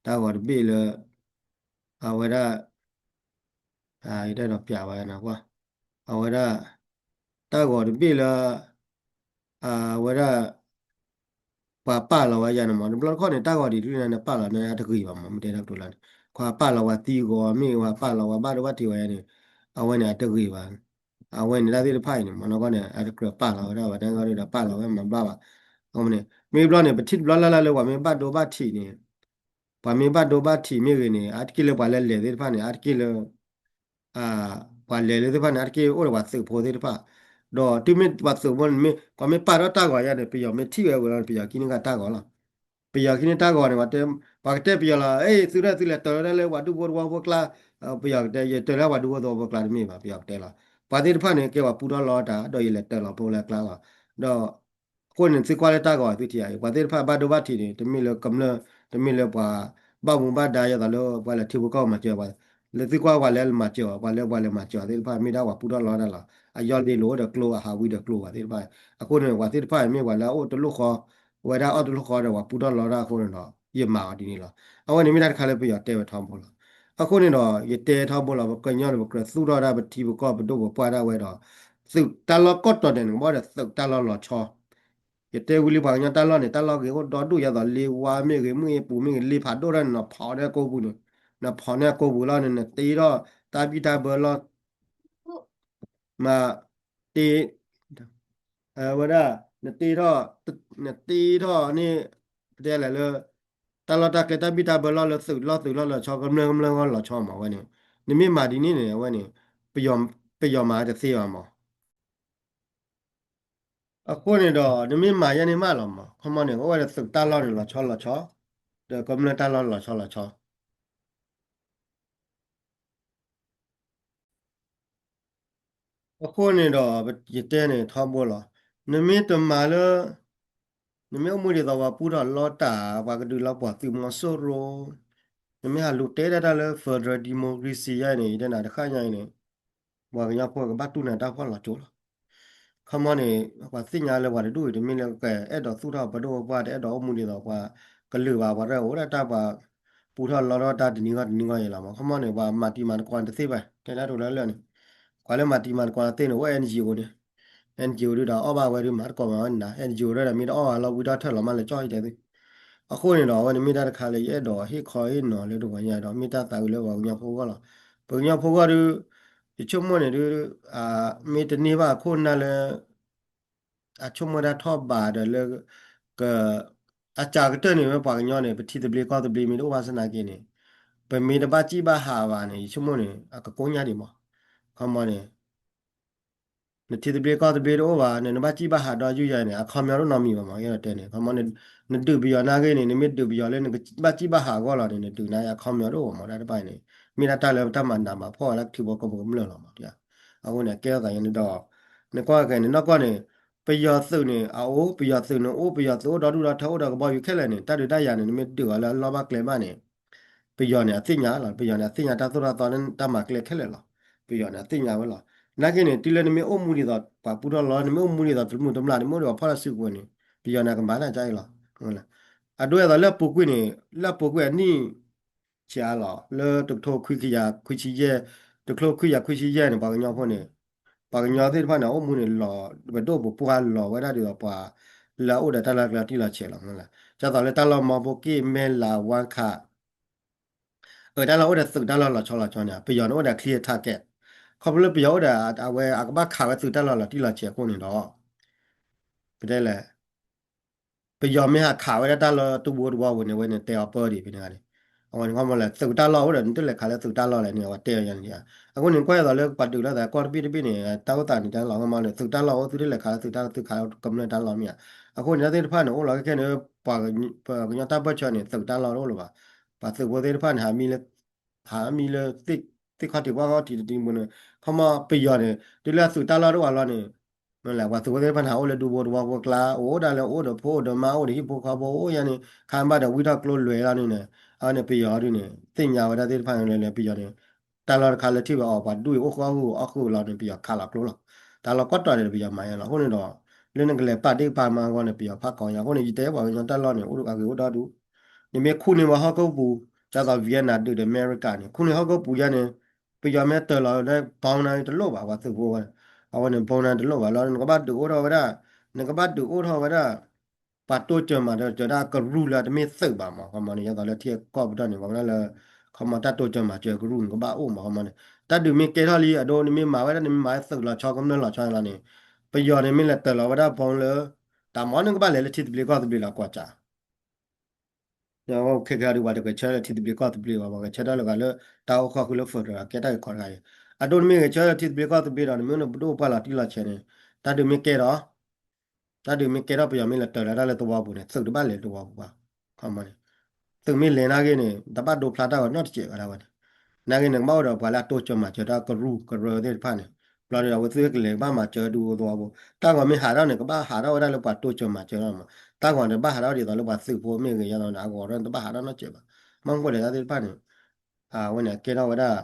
တၢ်ဂီၤတဘ့ၣ်လၢ အဝဲဒၣ် ယတဲဒီးပျးဝဲနကွၢ် အဝဲဒၣ် တၢ်ဂီၤတဘ့ၣ်လၢ အဝဲဒၣ် ပှၤပာ်လီၤဝဲယၤန့ၣ်မ့ၢ် တဘျီတခီၣ်န့ၣ် တၢ်ဂီၤဒ်တကလုာ်န့ၣ် နပာ်လီၤန့ၣ် အတဂ့ၤဘၣ်မ့ၢ် မ့ၢ်တဲတၢ်ကတိၤလၢန့ၣ် ပှၤပာ်လီၤဝဲသံဂီၤမ့ၢ်ဂ့ၤ ပှၤပာ်လီၤဝဲဘၣ်ဒိဘၣ်ထံးဝဲန့ၣ် အဝဲန့ၣ် အတဂ့ၤဘၣ် အဝဲန့ၣ်တၢ်သ့ၣ်တဖၣ်အံၤန့ၣ် မ့ၢ်နီၢ်ကီၢ်န့ၣ် အတကြၢးပာ်လီၤဝဲဒၣ်ဘၣ် တၢ်ဂီၤဒီးပာ်လီၤဝဲမၤဘၣ်ဘၣ် အဃိန့ၣ် မ့ၢ်ဘျီန့ၣ် ပထံၣ်တဘျီလၢ်လၢ်လၢပှၤမ့ၢ်ဘၣ်ဒိဘၣ်ထံးန့ၣ် ပှၤမ့ၢ်ဘၣ်ဒိဘၣ်ထံးမ့ၢ်ဂ့ၤန့ၣ် အါတက့ၢ်လၢပှၤလၢလဲၤသ့ၣ်တဖၣ်န့ၣ် အါတက့ၢ်လၢ ပှၤလဲၤလၢသ့ၣ်တဖၣ်န့ၣ် အါတက့ၢ်အိၣ်ဒီးပှၤသုးဖိသ့ၣ်တဖၣ် ဒီးတုၤမ့ၢ်ပှၤသုးဖိန့ၣ်မ့ၢ် ပှၤမ့ၢ်ပာ်ထီၣ်တၢ်ဂီၤယါန့ၣ် ပယီၤမ့ၢ်ထံၣ်ဝဲဝံၤလီၤန့ၣ် ပယီၤကံန့ၢ်ကတၢ်ဂီၤလီၤ ပယီၤကံန့ၢ်တၢ်ဂီၤန့ၣ် ပှၤကတဲပယီၤလီၤ အဲ သုတၢ်သုလဲၤတၢၤလၢပှၤဒူဖိသဝီဖိကျါ ပယီၤကတဲ ယတၢၤလၢပှၤဒူဖိသဝီဖိကျါတမ့ၢ်ဘၣ် ပယီၤကတဲလီၤ ပှၤသ့ၣ်တဖၣ်န့ၣ် ကဲပှၤပူထီၣ်လီတၢ် ဒီးယလဲၤတၢၤလီၤဖိလၢကျါလီၤ ဒီး အဃိန့ၣ် သုကွၢ်လၢတၢ်ဂီၤသုထံၣ်ဧါအံၤ ပှၤသ့ၣ်တဖၣ်ဘၣ်ဒိဘၣ်ထံးန့ၣ် တမ့ၢ်လၢကမျၢၢ် တမ့ၢ်လၢပှၤ ဘၣ်မူဘၣ်ဒါယါသးလၢပှၤလဲၤထံဖိကီၢ်ဖိမၤစၢၤပှၤ လၢသုကွၢ်ပှၤလၢမၤစၢၤအီၤ ပှၤလၢပှၤလဲၤမၤစၢၤအီၤသ့ၣ်တဖၣ် မ့ၢ်ဒၣ်ပှၤပူထီၣ်လီတၢ်လီၤ အယီၢ်လ့လိာ်အိၣ်ဒီးကျိ အဟးဝံဒီးကျိပှၤသ့ၣ်တဖၣ် အဃိန့ၣ် ပှၤသ့ၣ်တဖၣ်မ့ၢ်ပှၤလၢအအိၣ်တလိၣ်ဃီ ဝဲဒၣ်အီၣ်တလိၣ်ဃီဒီးပှၤပူထီၣ်လီတၢ်အဃိန့ၣ်ဒီး ယမၤအီၤဒ်န့ၣ်လီၤ အဝဲန့ၣ်မ့ၢ်တၢ်တခါလၢပယီၤတဲဝဲထီဘိလီၤ အဃိန့ၣ်ဒီး ယတဲထီဘိလီၤ ပကညီန့ၣ် ပကြၢးသူၣ်ထီၣ်ဒၣ်ပထံပကီၢ်ပဒိၣ်ပပှၢ်ဒၣ်ဝဲဒီး သုးတၢ်လီၢ်ကိးတီၤဒဲးန့ၣ် ကဘၣ်ဒီးသုးတၢ်လီၢ်လီၤဆီ ယတဲဝံၤလံပှၤကညီတၢ်လီၢ်န့ၣ် တၢ်လီၢ်ဂ့ၤအိၣ်ဒီဒူၣ်ယါသိးလ့ဝါမ့ၢ်ဂ့ၤ မုၢ်အပူၤမ့ၢ်ဂ့ၤ လ့ဖးဒိၣ်တၢ်န့ၣ် နဖီၣ်န့ၢ်ကိပူၤန့ၣ် နဖီၣ်န့ၢ်ကိပူၤလီၤန့ၣ် နတ့ထီၣ်တၢ်ဘံၣ်တၢ်ဘၢလီၤ မၤ အဝဲဒၣ် နတ့ထီၣ် နတ့ထီၣ်န့ၣ် ပတဲလဲၣ်လၢ တၢ်လီၢ်တၢ်ကျဲတၢ်ဘံၣ်တၢ်ဘၢလီၢ်လၢသုးလီၢ်သုးလီၢ်လီၤဆီ ကမျၢၢ်ကမျၢၢ်ဂီၢ်လီၤဆီမး အဝဲန့ၣ် နမ့ၢ်မၤဒ်န့ၣ်န့ၣ် အဝဲန့ၣ် ပယီၤမၤတသ့ဘၣ်မး အဃိန့ၣ်ဒီး နမ့ၢ်မၤယဲန့ၣ်မးလီၤမး ခီမီန့ၣ် အိၣ်ဝဲဒီးသုးတၢ်လီၢ်န့ၣ်လီၤဆီလီၤဆီ ဒီးကမျၢၢ်တၢ်လီၢ်လီၤဆီလီၤဆီ အဃိန့ၣ်ဒီး ယတဲန့ၣ်ထီဘိလီၤ. နမ့ၢ်တမၤလၢ နမ့ၢ်အိၣ်မူဒ်သိးပှၤပူထီၣ်လီတၢ် ပှၤကဒုးလီၤပှီၢ်သုးမီၤစိရိၤ, နမ့ၢ်ဟးလူၤတဲဒၣ်တၢ်လၢ federal democracy ယါအံၤန့ၣ် ယတဲနၤတဃၣ်ညါအံၤန့ၣ် ပှၤကညီဖိကဘၣ်တူၢ်နၤတၢ်ဖီၣ်လီၤကၠိလီၤ. ခီမီန့ၣ် ပှၤသ့ၣ်ညါလၢပှၤတဒူၣ်အံၤ တမ့ၢ်လၢကအဲၣ်ဒိးသူၣ်ထီၣ်ပဒိၣ်ပပှၢ် တအဲၣ်ဒိးအိၣ်မူဒ်သိးပှၤကလုာ်ဘၣ် ပှၤတအိၣ်ဒၣ်တၢ်ပှၤ ပူထီၣ်လီထီၣ်တၢ်တနံၤဂီၢ်တနံၤဂီၢ်အံၤလီၤမး. ခီမီန့ၣ် ပှၤမၤတံၤမၤသကိးတသ့ဘၣ် တဲဒၣ်တလၢလၢာ်န့ၣ် ပှၤလၢမၤတံၤမၤသကိးတသ့န့ၣ် အိၣ် NGO န့ၣ် NGO ဒုဒီးအီၣ်ဘၣ်ဝဲဒုမၤသကိးမၤဝဲနၤ NGO ဒုဒီးမ့ၢ်တအီၣ်ဘၣ်လီၤဝံထီၣ်ထၢၣ်လီၤမးလၢကၠီၣ်အံၤတဲသ့ အဃိန့ၣ်ဒီး အဝဲန့ၣ်မ့ၢ်တၢ်တခါလၢယအဲၣ်ဒိးဟ့ၣ်ခီဟ့ၣ်နီၤလၢတဂီၤညါဒီး မ့ၢ်တၢ်သးဝံၤလၢပှၤကညီဖိဂီၢ်လီၤ. ပှၤကညီဖိဂီၢ်ဒု ယဆိကမိၣ်န့ၣ်ဒု မ့ၢ်တန့ၢ်ဘၣ်အခိၣ်နၢ်လၢ အဆိကမိၣ်တၢ်ထီၣ်ဘးဒီးလၢ က အစှၤကတၢၢ်န့ၣ် ဝဲပှၤကညီန့ၣ် ပထံသဘျ့ကီၢ်သဘျ့မ့ၢ်တအိၣ်ဘၣ်ဆၣ်သနာ်က့န့ၣ် ပမ့ၢ်တဘၣ်စံၣ်ဘၣ်ဟးဘၣ်န့ၣ် ယဆိကမိၣ်န့ၣ် အကကိညါဒံးမး. ခီမီန့ၣ် နထံသဘျ့ကီၢ်သဘျ့တအိၣ်ဘၣ် နနဘၣ်စံၣ်ဘၣ်ဟးဒီးယုၢ်ယၤန့ၣ် အခီပညီတအိၣ်နီတမံၤဘၣ်မး ယအဲၣ်ဒိးတဲန့ၣ် ခီမီန့ၣ် နဒုးပယီၤနာ်ဂ့ၤန့ၣ် နမ့ၢ်ဒုးပယီၤလၢနကဘၣ်စံၣ်ဘၣ်ဟးအဂီၢ်လီၤန့ၣ် နဒုးနာ်ဂ့ၤ အခီပညီတအိၣ်ဘၣ်မး တၢ်တဖၣ်အံၤန့ၣ် မ့ၢ်ဒၣ်တၢ်လၢတၢ်မၤနးမၤဖှီၣ်ဝဲဒၣ်ထံဖိကီၢ်ဖိကမျၢၢ်လီၤမး. အဃိန့ၣ် အကဲထီၣ်သးယဲန့ၣ်ဒီး နကွၢ်က့ၤန့ၣ် နီၢ်ကီၢ်န့ၣ် ပယီၤသုးန့ၣ် အအိၣ် ပယီၤသုးန့ၣ်အိၣ် ပယီၤသုးအိၣ်ဒီဒူၣ်ဒီထၢအိၣ်ဒီကဘီယူၤခဲလၢာ်န့ၣ် တၢ်ဒုးတၢ်ယၤန့ၣ် နမ့ၢ်ဒုးအီၤလၢအလီၢ်ဘၣ်ကျဲဘၣ်န့ၣ် ပယီၤန့ၣ် အသ့ၣ်ညါလီၤ ပယီၤန့ၣ် အသ့ၣ်ညါတၢ်သိၣ်တၢ်သီလၢတၢ်မၤကျဲခဲလၢာ်လီၤ. ပယီၤန့ၣ် အသ့ၣ်ညါဝဲလီၤ. နာ်က့န့ၣ် တုၤလၢနမ့ၢ်အိၣ်မူဒ်သိး ပှၤပူထီၣ်လီ နမ့ၢ်အိၣ်မူဒ်သိး တမုာ်တမျၢ် နမ့ၢ်အိၣ်ဒီးပှၤဖီၣ်တၢ်စုကဝဲၤန့ၣ် ပယီၤန့ၣ် အကမၤတၢ်ကအံၤလီၤ. အဒိအသိးလၢအပူၤကွံာ်န့ၣ် လၢအပူၤကွံာ်အနံၣ် ဆံးအါလီၤ လၢတကထိခွံကယၤခွံဆံယဲၢ် တကထိခွံကယၤခွံဆံယဲၢ်န့ၣ် ပှၤကညီဖိန့ၣ် ပှၤကညီသ့ၣ်တဖၣ်န့ၣ် အိၣ်မူန့ၣ်လီၤ ပဒိၣ်ပပှၢ်လီၤဝဲဒၣ်ဒ်သိးပှၤ လၢအအိၣ်ဒီးတၢ်လီၢ်ကျဲလီၤတံၢ်လီၤဆဲးလီၤမးလၢ ဒ်သိးလၢတၢ်လီၢ်မီဘိက့ၣ် မဲၢ်လး ဝါခး အတၢ်လီၢ်အိၣ်ဒီးသုးတၢ်လီၢ်လီၤဆီလီၤဆီန့ၣ် ပယီၤန့ၣ်အိၣ်ဒီး clear target ခီဖျိလၢပယီၤအိၣ်ဒီး အဝဲအကဘၣ်ခးဝဲသုးတၢ်လီၢ်လီၤတံၢ်လီၤဆဲးအဃိန့ၣ်ဒီး ပတဲလဲၣ် ပယီၤမ့ၢ်ဟးခးဝဲဒၣ်တၢ်လီၢ်တဝီတဝီပူၤန့ၣ် အဝဲန့ၣ်တဲအီၤပၢဒံးဖဲန့ၣ်ဂ့ၤန့ၣ် အဝဲန့ၣ်ခီမီလဲၣ် သုးတၢ်လီၢ်အိၣ်ဒီး နတလဲၤခးလၢသုးတၢ်လီၢ်လဲၣ်န့ၣ် အဝဲတဲအီၤယါန့ၣ်ဧါ. အဃိန့ၣ် ကွၢ်အသိးလၢပှၤဒုးလိာ်သးကီၢ်တဘ့ၣ်တဘ့ၣ်န့ၣ် တၢ်အိၣ်သးန့ၣ် တၢ်လီၢ်ခီမီန့ၣ် သုးတၢ်လီၢ်အိၣ် သုတလဲၤခးလၢသုးတၢ်လီၢ် သုခးလၢကမျၢၢ်တၢ်လီၢ်မ့ၢ်ဧါ. အဃိန့ၣ် တၢ်သ့ၣ်တဖၣ်န့ၣ် အိၣ်လီၤခဲခဲန့ၣ် ပှၤကညီတၢ်ပၢၢ်ဆၢန့ၣ် သုးတၢ်လီၢ်တအိၣ်လၢၤဘၣ်. ပှၤသုးဖိသ့ၣ်တဖၣ်န့ၣ် ဟးမံလၢ ဟးမံလၢ သ့ၣ်ခီၣ်ထံးပှၢ်ခီၣ်ထံးတဒ်ပူၤန့ၣ် ခီမီပယီၤန့ၣ် တုၤလၢအသုးတၢ်လီၢ်တအိၣ်လီၤန့ၣ် မ့ၢ်လဲၣ် ပှၤသုးဖိသ့ၣ်တဖၣ်န့ၣ် အိၣ်လၢဒူဖိတဝီဖိကျါ အိၣ်ဒၣ်လၢအိၣ်ဒီးဖိအိၣ်ဒီးမါအိၣ်ဒီးဟံၣ်ဖိဃီဖိအိၣ်ယါန့ၣ် ခါဘၣ်ဒီးဝံထီၣ်ကျိလွဲၤလီၤန့ၣ်န့ၣ် အဝဲန့ၣ်ပယီၤဒုန့ၣ် သ့ၣ်ညါဝဲဒၣ်သ့ၣ်တဖၣ်န့ၣ်လဲၣ်လဲၣ် ပယီၤန့ၣ် တၢ်လီၢ်တခါလၢထံၣ်ဝဲအီၤ ပှၤဒူၣ်အံၤအိၣ်ဃီအီၣ်ဃုာ်အီၣ်ဃုာ်လီၤန့ၣ် ပယီၤခးလီၤကျိလီၤ. တၢ်လီၢ်ကီၢ်တီၤန့ၣ် ပယီၤမၤယါလီၤ. အဃိန့ၣ်ဒီး လၢနကလဲၤပာ်ဒ့ၣ်ပာ်မါအဂီၢ်န့ၣ် ပယီၤဖးကီယါ. အဃိန့ၣ် ယတဲပှၤကညီတၢ်လီၢ်န့ၣ် အိၣ်အဂ့ၤအိၣ်ဒီဒူၣ် နမ့ၢ်ခူၣ်န့ၢ်ဝဲဟီၣ်ခိၣ်ပူၤ ဒ်သိး Vietnam ဒုးဒီးအမဲရကၤန့ၣ် ခူၣ်န့ၢ်ဟီၣ်ခိၣ်ပူၤယါန့ၣ် ပယီၤမ့ၢ်တၢၤလီၤလၢ bomb န့ၣ်တလိၣ်ဘၣ် ပှၤသုးဖိဝဲ အဝဲန့ၣ် bomb န့ၣ်တလိၣ်ဘၣ်လီၤ. နကဘၣ်ဒုးအိၣ်ထီၣ်ဝဲဒၣ် နကဘၣ်ဒုးအိၣ်ထီၣ်ဝဲဒၣ် ပှၤတိစၢၤမၤစၢၤတၢ်ကရူၢ်လၢအတမ့ၢ်သုးဘၣ်မး ခီမီန့ၣ် ဒ်သိးလၢထံကီၢ်ပတီၢ်န့ၣ် ပှၤဝဲဒၣ်လၢ ခီမီတၢ်တိစၢၤမၤစၢၤကရူၢ်န့ၣ် ကဘၣ်အိၣ်မး ခီမီန့ၣ် တၢ်ဒုးမ့ၢ်ကဲထီၣ်လံ အဒိ နမ့ၢ်မၤဝဲဒၣ် နမ့ၢ်မၤဝဲသုးလီၤဆီကမျၢၢ်လီၤဆီလီၤန့ၣ် ပယီၤန့ၣ်မ့ၢ်လဲၤတၢၤလီၤဝဲဒၣ် bomb လၢ တၢ်မီန့ၣ်ကဘၣ်လဲၤလၢထံသဘျ့ကီၢ်သဘျ့လီၤကွၢ်စး ခဲကဒုး ပှၤတဂဲၤဆၢထၢၣ်လၢထံသဘျ့ကီၢ်သဘျ့ဘၣ် ပှၤဂဲၤဆၢထၢၣ်လၢဂၤလၢ တၢ်အိၣ်ဃီဃုလၢ federal ကဲတၢ်ဂ့ၢ်ခီတခါအံၤ အဒိ နမ့ၢ်ဂဲၤဆၢထၢၣ်လၢထံသဘျ့ကီၢ်သဘျ့ဒီး နမ့ၢ်အိၣ်ဒီးပဒိၣ်ပပှၢ်လီၤတံၢ်လီၤဆဲးန့ၣ် တၢ်ဒုးမ့ၢ်ကဲဒီး တၢ်ဒုးမ့ၢ်ကဲထီၣ်ပယီၤမ့ၢ်လဲၤတၢၤလီၤတၢ်လၢသဝီပူၤန့ၣ် သုးတဘၣ်လဲၤလၢသဝီပူၤဘၣ် ခီမီန့ၣ် သုးမ့ၢ်လဲၤနာ်ဂ့ၤန့ၣ် တဘၣ်ဒိဖျါတၢ်ဂီၤနီတစဲးဘၣ်ဒၣ်ဝဲန့ၣ် နာ်ဂ့ၤန့ၣ် ကဘၣ်အိၣ်ဒီးပှၤလၢအတိစၢၤမၤစၢၤတၢ်ကရူၢ်ကရၢသ့ၣ်တဖၣ်န့ၣ် ဘျီဒီးအဝဲသ့ၣ်ကလဲၤကဘၣ်မၤစၢၤဒူသဝီပူၤ တၢ်ဂီၤမ့ၢ်ဟးထီၣ်န့ၣ် ကဘၣ်ဟးထီၣ်ဝဲဒၣ်လၢပှၤတိစၢၤမၤစၢၤလီၤမး တၢ်ဂီၤန့ၣ်ဘၣ်ဟးထီၣ်ဒ်သိးလၢပှၤသုးဖိမ့ၢ်ဂ့ၤ ယါဒီးအဂီၤဒီးတဘၣ်ဟးထီၣ်နီတစဲးဘၣ် မ့ၢ်ဃိလဲၣ်တၢ်သ့ၣ်တဖၣ်န့ၣ် အဝဲန့ၣ် အကဲထီၣ်ဝဲဒၣ်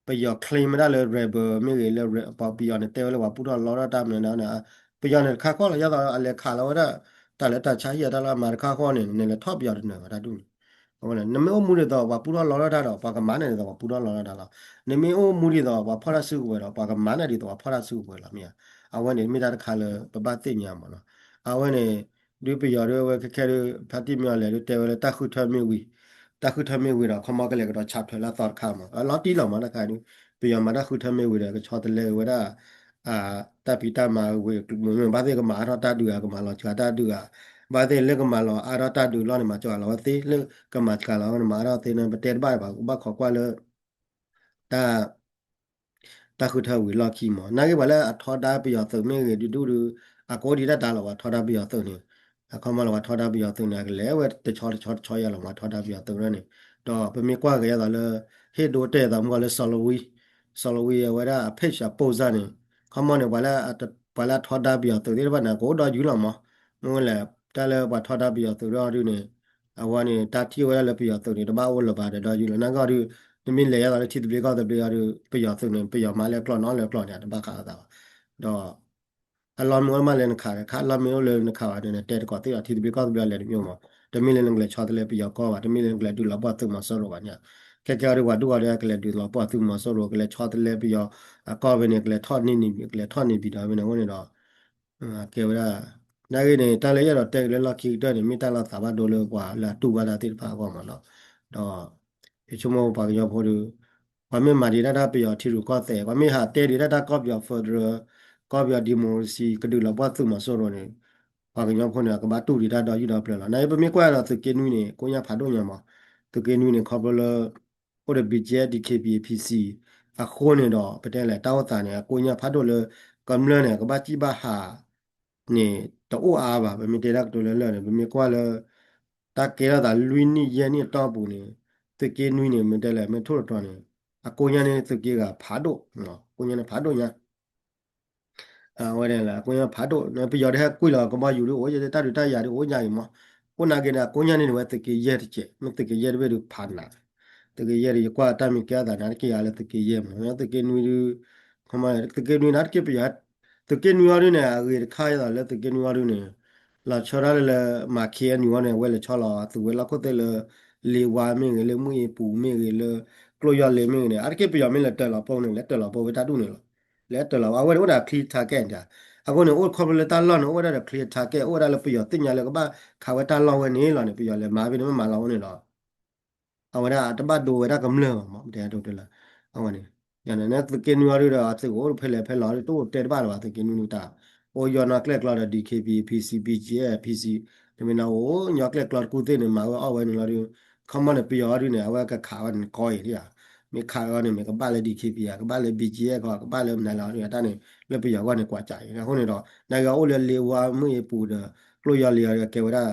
ပယီၤ claim ဝဲဒၣ်လၢ rebel မ့ၢ်ဂ့ၤလၢ ပယီၤန့ၣ် တဲဝဲလၢပှၤပူထီၣ်လီထီၣ်တၢ်မနုၤန့ၣ် ပယီၤန့ၣ်တခါဃီလီၤ ယါဒီးအလဲၤခးလီၤဝဲဒၣ် တၢ်လၢတၢ်ဆါဟံၣ်အတၢ်လၢအမၤတခါဃီန့ၣ် နလဲၤထီၣ်ပယီၤတနၢၤဘၣ်တၢ်ဒ်န့ၣ် အဝဲန့ၣ် နမ့ၢ်အိၣ်မူဒ်သိးပှၤပူထီၣ်လီထီၣ်တၢ်ဒီး ပှၤကမၤန့ၢ်ဒ်သိးပှၤပူထီၣ်လီထီၣ်တၢ်လီၤ. နမ့ၢ်အိၣ်မူဒ်သိးပှၤဖီၣ်တၢ်စုကဝဲၤဒီး ပှၤကမၤန့ၢ်ဒ်သိးပှၤဖီၣ်တၢ်စုကဝဲၤလီၤ မ့ၢ်ဧါ. အဝဲန့ၣ်မ့ၢ်တၢ်တခါလၢပဘၣ်သ့ၣ်ညါမးနီၤ. အဝဲန့ၣ် ဒုးပယီၤဒုးအဝဲခဲခဲဒုး ဖါတံၢ်မ့ၢ်အီၤလဲၣ်ဒုးတဲဝဲလၢတၢ်ဃုထၢမ့ၢ်ဝံၤ, တၢ်ဃုထၢမ့ၢ်ဝံၤဒီး ခီမီကလဲၤကဒီးဆးထွဲလၢအသီတခါမး အလီၤတံၢ်လီၤမးတခါဒုး ပယီၤမၤတၢ်ဃုထၢမ့ၢ်ဝံၤဒီး ကဆီတလဲဝဲဒၣ် အ တၢ်ဖံးတၢ်မၤဝံၤ မ့ၢ်ဘၣ်သ့ၣ်ကမၤအါထီၣ်တၢ်ဒုးဧါ ကမၤလီၤစှၤတၢ်ဒုးဧါ, ဘၣ်သ့ၣ်လၢကမၤလီၤအါထီၣ်တၢ်ဒုးလီၤန့ၣ် မၤစှၤလီၤဝဲသ့ လၢကမၤစှၤလီၤဝဲန့ၣ် မၤအါထီၣ်သ့န့ၣ် ပတဲတဘၣ်ဘၣ် ကဘၣ်ခိးကွၢ်လၢ တၢ် တၢ်ဃုထၢဝံၤလီၢ်ခံမး နာ်က့ပှၤလၢအထီဒါပယီၤသုးမ့ၢ်ဂ့ၤ ဒုဒူၣ်ဒု အကိးဒံးတၢ်တၢ်လီၤ ပှၤထီဒါပယီၤသုးန့ၣ် အခီမီလီၤ ပှၤထီဒါပယီၤသုးန့ၣ် အကလဲၤဝဲတဆီတဆီတဆီယါလီၤ ပှၤထီဒါပယီၤသုးန့ၣ် ဒီးပမ့ၢ်ကွၢ်က့ၤယဲသိးလၢ ဟ့ၣ်ဒိတဲသိးမုၢ်ဂီၤလၢ စီၤလဝံ စီၤလဝံအဝဲဒၣ်အ page အ post န့ၣ် ခီမီန့ၣ် ပှၤလၢအထီဒါပယီၤသုးသ့ၣ်တဖၣ်န့ၣ် ကအိၣ်ဒီးယုၢ်လီၤမး မ့ၢ်ဝဲလဲၣ် တၢ်လၢပှၤထီဒါပယီၤသုးဒီးဒုန့ၣ် အဝဲန့ၣ် တၢ်ထံၣ်ဝဲဒၣ်လၢပယီၤသုးန့ၣ် တဘၣ်အိၣ်လၢၤဘၣ်ဒီးဒီးယုၢ်လီၤ နာ်က့အီၤဒု နမ့ၢ်လဲၤယဲသိးလၢထံသဘျ့ကီၢ်သဘျ့အီၤဒု ပယီၤသုးန့ၣ် ပယီၤမၤလၢကျီၢ်နီၤလၢကျီၢ်န့ၣ် တဘၣ်ဃးအသးဘၣ် ဒီး အလီၢ်မ့ၢ်အိၣ်မးလၢနခးဒီး ခးလီၢ်မ့ၢ်အိၣ်လၢနခးဘၣ်ဒီး နတဲတကိးသ့ၣ်ဒီး ထံသဘျ့ကီၢ်သဘျ့အလဲၤတမံၤမး တမ့ၢ်လၢနကလဲၤဆီတလဲပယီၤကီၢ်ဘၣ် တမ့ၢ်လၢနကလဲၤဒုးလီၤပှီၢ်သုးမီၤစိရိၤဘၣ်န့ၣ် ခဲကဲအီၤဒု ပှၤဒူၣ်အီၤဒု ကလဲၤဒုးလီၤပှီၢ်သုးမီၤစိရိၤ ကလဲၤဆီတလဲပယီၤအကီၢ်ဖဲန့ၣ် ကလဲၤထီၣ်န့ၢ်န့ၣ် ကလဲၤထီၣ်န့ၢ်ဘံၤဒီးဖဲန့ၣ်အဃိန့ၣ်ဒီး ကဲဝဲဒၣ် နာ်ဂ့ၤန့ၣ် တၢ်လၢယအဲၣ်ဒိးတဲက့ၤလၢလီၢ်ခံကတၢၢ်န့ၣ် မ့ၢ်တၢ်လီၤသးဘၣ်ဒိလၢပှၤလၢအတူၢ်ဘၣ်တၢ်သ့ၣ်တဖၣ်အဂီၢ်မးနီၤ ဒီး ယဆိကမိၣ်ပှၤကညီဖိဒီး ပှၤမ့ၢ်မၤဒံးတၢ်တၢ်ပယီၤထံရူၢ်ကီၢ်သဲး ပှၤမ့ၢ်ဟးတဲဒံးတၢ်တၢ်ကီၢ်ပယီၤ federal ကီၢ်ပယီၤ democracy ကဒုးလီၤပှီၢ်သုးမီၤစိရိၤန့ၣ် ပှၤကညီဖိန့ၣ် အကဘၣ်တူၢ်ဒံးတၢ်ဒီးယုၢ်ဒီးပျၢၤလီၤ နာ်ဂ့ၤပမ့ၢ်ကွၢ်ဒီးသုးက့နွံန့ၣ် ကိညၢ်ဖးဒိၣ်ညါမး သုးက့နွံန့ၣ် ခီဖျိလၢ အိၣ်ဒီး ဘီကၠ့ ဒံးခ့ပံ ပံစံ အဃိန့ၣ်ဒီး ပတဲလဲၣ် တၢ်အိၣ်သးန့ၣ် အကိညၢ်ဖးဒိၣ်လၢ ကမျၢၢ်န့ၣ် အကဘၣ်စံၣ်ဘၣ်ဟးန့ၣ် တအိၣ်အါဘၣ် ပမ့ၢ်တဲတၢ်ကတိၤလၢလၢာ်န့ၣ် ပမ့ၢ်ကွၢ်လၢ တၢ်ကဲထီၣ်သးလွံၢ်နံၣ်ယဲၢ်နံၣ်အတီၢ်ပူၤန့ၣ် သုးက့နွံန့ၣ် မ့ၢ်တဲလဲၣ် မ့ၢ်ထိၣ်တတြီၤန့ၣ် အကိညၢ်န့ၣ်သုးက့ဂၤဖးဒိၣ် ကိညၢ်န့ၣ်ဖးဒိၣ်ညါ အဝဲဒၣ်လၢအကိညၢ်ဖးဒိၣ် ပယီၤဒုးဟဲကွံာ်လီၤကဘီယူၤဒုးအိၣ် တၢ်ဒုးတၢ်ယၤဒုးအိၣ်ညါအံၤမး အိၣ်နာ်က့ဒီးအကိညၢ်န့ၣ်န့ၣ်ဝဲသုးက့ယဲၢ်တကဲး မ့ၢ်သုးက့ယဲၢ်တဘ့ၣ်ဒုးဖးနး သုးက့ယဲၢ်ဒုးယကွၢ်တၢ်မ့ၢ်ကဲအသးန့ၣ် တက့ၢ်ယၤလၢသုးက့ယဲၢ်မး သုးက့နွံဒုး သုးက့နွံန့ၣ်တက့ၢ်ပယီၤ သုးက့နွံအီၤဒုးန့ၣ် အဂ့ၤတခါယဲသိးလၢသုးက့နွံအီၤဒုးန့ၣ် လီၤဆီဒၣ်လၢလၢ မၤခ့အနွံအီၤန့ၣ် အဝဲလဲၤဆီလီၤသုးဝဲလီၢ်ခိၣ်သ့ၣ်လၢ လ့ဝါမ့ၢ်ဂ့ၤ လၢမုၢ်အ့ပူၤမ့ၢ်ဂ့ၤ လၢကျိၣ်ယီၢ်လ့မ့ၢ်ဂ့ၤန့ၣ် အါတက့ၢ်ပယီၤမ့ၢ်လဲၤတၢၤလီၤပှီၢ်န့ၣ် လဲၤတၢၤလီၤပှီၢ်ဝဲတၢ်ဒူၣ်န့ၣ်လီၤ လဲၤတၢၤလီၤ အဝဲန့ၣ်အိၣ်ဒီး clear target န့ၣ် အဃိန့ၣ် အိၣ်ခီဖျိလၢတၢ်လီၢ်န့ၣ် အိၣ်ဝဲဒၣ်ဒီး clear target အိၣ်ဝဲဒၣ်လၢပယီၤသ့ၣ်ညါလၢကဘၣ်ခးဝဲတၢ်လီၢ်ဝဲန့ၣ်လီၤန့ၣ် ပယီၤလဲၤမၤဖဲန့ၣ်မ့ၢ်မၤလီၤဝဲန့ၣ်လီၤ အဝဲဒၣ်တဘၣ်ဒိဝဲဒၣ်ကမျၢၢ်ဘၣ်မး တဲဒိတဲလၢ အဝဲန့ၣ် ယန့ၣ် သုးက့နွံအီၤဒုးဒီး အသုးကအိၣ်ဖဲလဲၣ်ဖဲလဲၣ်အီၤဒုး တအိၣ်တဲတဘၣ်လၢၤဘၣ် သုးက့နွံန့ၣ်တၢ် အိၣ်ယီၢ်နီၢ်ကျဲၣ်ကျီဒီး ဒံးခ့ပံ ပံစံ ဘီကၠ့ ပံစံ တမ့ၢ်နီၢ်အိၣ်ညီကျဲၣ်ကျီတကူၣ်သ့ၣ်န့ၣ် မၤဝဲအီၣ်ဝဲန့ၣ်လီၤဒုး ခီမီန့ၣ် ပယီၤအီၤဒုးန့ၣ် အဝဲကခးဝဲန့ၣ်ကီအံၤလံဧါ မ့ၢ်ခးဝဲအီၤန့ၣ် မ့ၢ်ကဘၣ်လၢ ဒံးခ့ပံ ဧါ ကဘၣ်လၢ ဘီကၠ့ ကီ ကဘၣ်လၢမနုၤလဲၣ်အီၤဒုး တၢ်န့ၣ် လၢပယီၤအဂီၢ်န့ၣ် ကွၢ်ကးအံၤ အဃိန့ၣ်ဒီး နာ်က့အိၣ်လၢလ့ဝါမုၢ်အ့ပူၤဒီး ကျိၣ်ယီၢ်လ့အီၤဒုး ကဲဝဲဒၣ်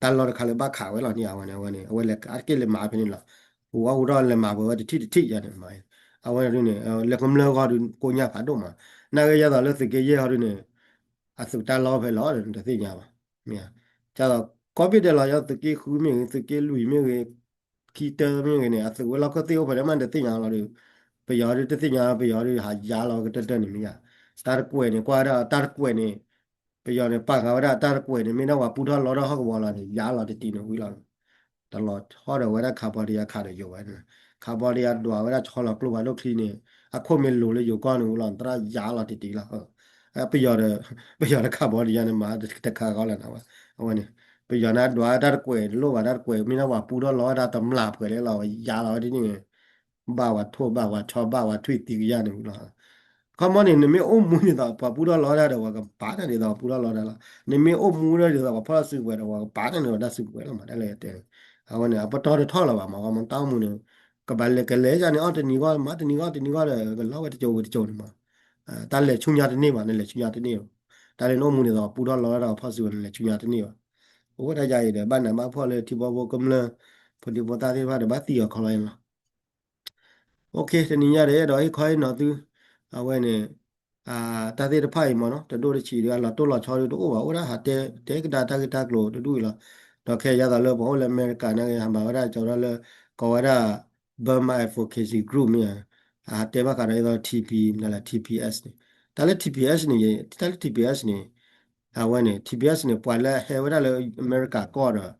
တၢ်လီၢ်တခါလၢဘၣ်ခးဝဲလီၤန့ၣ် အဝဲန့ၣ် အဝဲန့ၣ် အဝဲလဲၤအါတက့ၢ်လဲၤမၤဖဲန့ၣ်လီၤ ဟူးအီၣ်ဟူးထီၣ်လဲၤမၤပှဲၤဝဲတထံၣ်တထံၣ်ယၤန့ၣ်မး အဝဲဒုးန့ၣ် လၢကမျၢၢ်ဂီၢ်ဒုးကိညၢ်ဖးဒိၣ်မး နာ်က့ယဲသိးလၢသုးက့ယဲၢ်အီၤဒုးန့ၣ် အသုးတၢ်လီၢ်ဖဲလဲၣ်န့ၣ် တသ့ၣ်ညါဘၣ် မ့ၢ် ကသိး ကိးဘ့ၣ်ဒဲးလီၤ ယသုးက့ဃုမ့ၢ်ဂ့ၤ သုးက့လွံၢ်မ့ၢ်ဂ့ၤ ခံတၢမ့ၢ်ဂ့ၤန့ၣ် အသုးဝဲလီၢ်ခိၣ်သ့ၣ်အိၣ်ဖဲန့ၣ်မးတသ့ၣ်ညါလီၤဒီး ပယီၤဒုးတသ့ၣ်ညါ ပယီၤဒုးဟးယါလီၤကတၢၢ်တၢၢ်န့ၣ်မ့ၢ်ယါ တၢ်တကွဲးန့ၣ် ကွၢ်ဝဲဒၣ်တၢ်တကွဲးန့ၣ် ပယီၤန့ၣ် ပာ်ဃာ်ဝဲဒၣ်တၢ်တကွဲးန့ၣ် မ့ၢ်ဒၣ်ပှၤပူထီၣ်လီထီၣ်ဟီၣ်ကဝီၤလီၤန့ၣ် ယါလီၤတတံၤန့ၣ်ဝံၤလီၤ တလီၤဆီဒီးဝဲဒၣ် Cambodia ခးဒီးယိၤဝဲန့ၣ် Cambodia ဒွးဝဲဒၣ်ဆီလီၤကျိဖးဒိၣ်ချံန့ၣ် အခိၣ်မ့ၢ်လိၤလၢယိၤကီၢ်န့ၣ်ဝံၤလီၤ သရၣ်ယါလီၤတတံၤလီၤ ပယီၤဒီး ပယီၤဒီး Cambodia န့ၣ် မၤတခါဃီလၢၤနၤဝဲ အဝဲန့ၣ် ပယီၤန့ၣ်ဒွးတၢ်တကွဲး တလိၣ်ဘၣ်တၢ်တကွဲး မ့ၢ်ဒၣ်ပှၤပူထီၣ်လီဝဲဒၣ်တမျၢ်ပှဲၤလၢလီၤ ယါလီၤဝဲဒ်န့ၣ် ဘၣ်ဝဲထိၣ်ဘၣ်ဝဲဆီဘၣ်ဝဲထွံၣ်သံကယၢ်န့ၣ်ဝံၤလီၤ ခီမီန့ၣ် နမ့ၢ်အိၣ်မူဒ်သိးပှၤပူထီၣ်လီဝဲဒၣ်ဒီး ပှၤကပာ်တၢ်ဒ်သိးပှၤပူထီၣ်လီဝဲဒၣ်လီၤ နမ့ၢ်အိၣ်မူဒ်သိးပှၤဖီၣ်စုကဝဲၤဒီး ပှၤကပာ်တၢ်န့ၣ်ဝဲဒၣ်စုကဝဲၤလီၤမး တၢ်လၢယတဲန့ၣ် အဝဲန့ၣ် အပတီၢ်တထီၣ်လၢၤဘၣ်မး မ့ၢ်တၢ်အိၣ်မူန့ၣ် ကဘၣ်လဲၤကလဲၤယါန့ၣ် အီၣ်တနံၤဂီၢ် မၤတနံၤဂီၢ်တနံၤဂီၢ်ဒီး ကလီၤဝဲတကၠိဝံၤတကၠိန့ၣ်မး တၢ်လဲၤဆူညါတန့ၢ်ဘၣ် နလဲၤဆူညါတန့ၢ်ဘၣ် တၢ်လၢနအိၣ်မူဒ်သိးပှၤပူထီၣ်လီဝဲဒၣ်ဒီးဖီၣ်စုကဝဲၤ နလဲၤဆူညါတန့ၢ်ဘၣ် အိၣ်ဝဲဒၣ်ယါအံၤဒီး ဘၣ်နးဘၣ်ဖှီၣ်လၢထံဖိကီၢ်ဖိကမျၢၢ် ဖိဒံဖိသၣ်သ့ၣ်တဖၣ်ဒီး ဘၣ်သံအီၤခီလီၤအံၤလီၤ တနံၤညါဒီး အဲၣ်ဒိးဟ့ၣ်ခီဟ့ၣ်နီၤသု အဝဲန့ၣ် တၢ်သ့ၣ်တဖၣ်အံၤမ့ၢ်နီၤ တဒိၣ်တဆံးဒီး အလီၤတိၢ်လီၤဆီဒုးတအိၣ်ဘၣ် အိၣ်ဒၣ်ဟးတဲ တဲကဒါတၢ်ဂ့ၢ်တၢ်ကျိၤတဒူၣ်အံၤလီၤ ဒီးခဲအံၤယါသးလၢပှၤအိၣ်လၢအမဲရကၤန့ၣ် ဟးမၤဝဲဒၣ်ကၠီဒီးလၢ ကိးဝဲဒၣ် Burma Advocacy Group မ့ၢ် ဟးတဲဘၣ်ဃးဒီးဒ်သိး ထံၣ်ပံ မနုၤလဲၣ် ထံၣ်ပံ အ့ၣ် န့ၣ် တၢ်လၢ ထံၣ်ပံ အ့ၣ် န့ၣ် တၢ်လၢ ထံၣ်ပံ အ့ၣ် န့ၣ် အဝဲန့ၣ် ထံၣ်ပံ အ့ၣ် န့ၣ် ပှၤလၢဟဲဝဲဒၣ်လၢအမဲရကၤကီၢ်ဒီး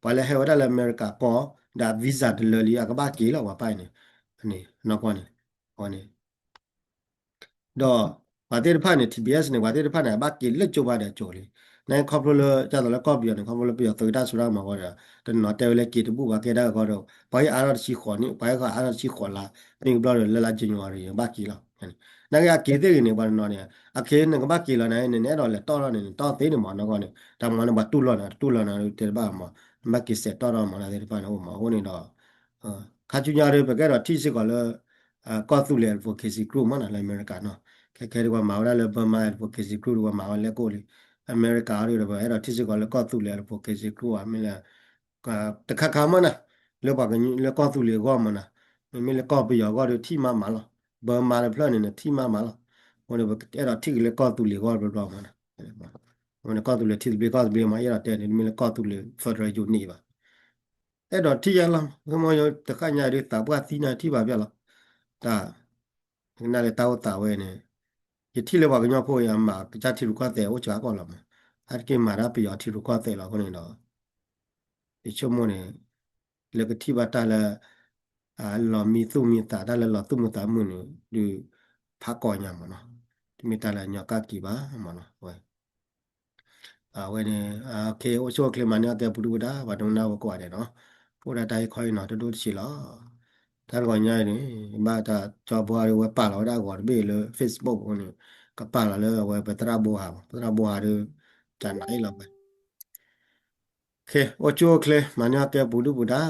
ပှၤလၢဟဲဝဲဒၣ်လၢအမဲရကၤကီၢ် ဒီး visa တလၢလံ အကဘၣ်က့ၤလီၤ ပှၤပၢ်အံၤန့ၣ် နီၢ်ကီၢ်န့ၣ် အဝဲန့ၣ် ဒီးပှၤသ့ၣ်တဖၣ်န့ၣ် ထံၣ်ပံ အ့ၣ် န့ၣ် ပှၤသ့ၣ်တဖၣ်န့ၣ် အဘၣ်က့ၤလၢကၠိဘၣ်ဒီးကၠိလံ နခီဖျိလၢ ဒ်သိးလၢကီၢ်ပယီၤန့ၣ် ခီဖျိလၢပယီၤသုးတၢ်စိတၢ်ကမီၤအဂီၢ်ဒီး တနီၤတဲဝဲလၢက့ၤတဘူၣ်ဘၣ်ကဲဒၣ်အဂီၢ်ဒီး ပှၤဟ့ၣ်အါထီၣ်တဆံဃိးနံၣ် ပှၤဟ့ၣ်အါထီၣ်တဆံဃိးလါ မ့ၢ်ကဘျီဒီး လၢလါ January ဘၣ်က့ၤလီၤ န့ၣ် နာ်က့အက့ၤသ့ၣ်ဂ့ၤန့ၣ် ပှၤတနီၤန့ၣ် အက့ၤနကဘၣ်က့ၤလီၤနၤ နအဲၣ်ဒိးလဲၤတီၢ်ထီၣ်န့ၣ် နတီၢ်သ့န့ၣ်မး နီၢ်ကီၢ်န့ၣ် တၢ်မၤန့ၣ် ပှၤတူၢ်လိာ်နၤ တတူၢ်လိာ်နၤ တဲတဘၣ်မး နဘၣ်က့ၤစဲးတီၢ်ထီၣ်မး နသ့ၣ်တဖၣ်န့ၣ် အိၣ်မး အဃိန့ၣ်ဒီး ခါဆူညါဒီး ပကအဲၣ်ဒိးထံၣ်စ့ၢ်ကီးလၢ ကီၢ်သူလ့ၤ advocacy group မးနီၤ လၢအမဲရကၤနီၤ ခဲခဲဒ်ပှၤမၤဝဲဒၣ်လၢ Burma advocacy group ဒီးပှၤမၤဝဲလဲၣ်ကိၣ်လံ အမဲရကၤအံၤဒီး ပအဲၣ်ဒိးထံၣ်စ့ၢ်ကီးလၢကီၢ်သူလ့ၤ advocacy group မ့ၢ်လၢ တခါခါမးနီၤ လၢပှၤကညီ လၢကီၢ်သူလ့ၤအဂီၢ်မးနီၤ မ့မ့ၢ်လၢကီၢ်ပယီၤအဂီၢ်ဒီးထံၣ်မးမးလီၤ Burma တဖျၢၣ်န့ၣ်န့ၣ် ထံၣ်မးမးလီၤ အဃိန့ၣ် ပအဲၣ်ဒိးထံၣ်က့ၤလၢကီၢ်သူလ့ၤအဂီၢ်တဘျီဘျီမးနီၤ အဃိန့ၣ် ကီၢ်သူလ့ၤထံသဘျ့ကီၢ်သဘျ့မး အဲၣ်ဒိးတဲန့ၣ် တမ့ၢ်လၢကီၢ်သူလ့ၤ federal unit ဘၣ် အဲၣ်ဒိးထံၣ်ယါလီၤ မ့ၢ်တခါညါဒ်သးပှၢ်သံန့ၣ်ထံၣ်ဘၣ်ဖျါလီၤ တၢ် ကနၣ်လၢတၢ်အိၣ်သးဝဲန့ၣ် ယထံၣ်လၢပှၤကညီဖိအံၤအမၤကစၢ်ထံရူၢ်ကီၢ်သဲးအိၣ်စှၤကီးလီၤမး အါတက့ၢ်မၤတၢ်ပယီၤထံရူၢ်ကီၢ်သဲးလီၤအဃိန့ၣ်ဒီး ယဆိကမိၣ်န့ၣ် လၢကထံၣ်ဘၣ်တၢ်လၢ လီၤမံသူၣ်မံသး တၢ်လၢလီၤသူၣ်မံသးမုာ်န့ၣ် ဒုး ဖးကီညါမးနီၤ တမ့ၢ်တၢ်လၢညီကၣ်က့ၤဘၣ်မးနီၤ အဝဲ အဝဲန့ၣ် အိၣ်ဆူၣ်အိၣ်ချ့မၤန့ၢ်အီၣ်ကဲပူၤဒုၣ်ပူၤဒါ ပှၤဒိကနၣ်ဝဲကိးဂၤဒဲးနီၤ အိၣ်ဒၣ်တၢ်ဟ့ၣ်ခီဟ့ၣ်နီၤတဒိၣ်တဆံးလီၤ တၢ်တဂီၤညါအံၤန့ၣ် ဘၣ်တၢ်ကၠီဘိဒီးဝဲပာ်လီၤဝဲဒၣ်အဂီၤတဘ့ၣ်လၢ Facebook အဃိန့ၣ် ကပာ်လီၤလၢအဝဲပသရၣ်ဘိဟး ပသရၣ်ဘိဟးဒီး ကနၤအံၤလီၤဝဲ အိၣ်ဆူၣ်အိၣ်ချ့ မၤန့ၢ်အီၣ်ကဲပူၤဒုၣ်ပူၤဒါ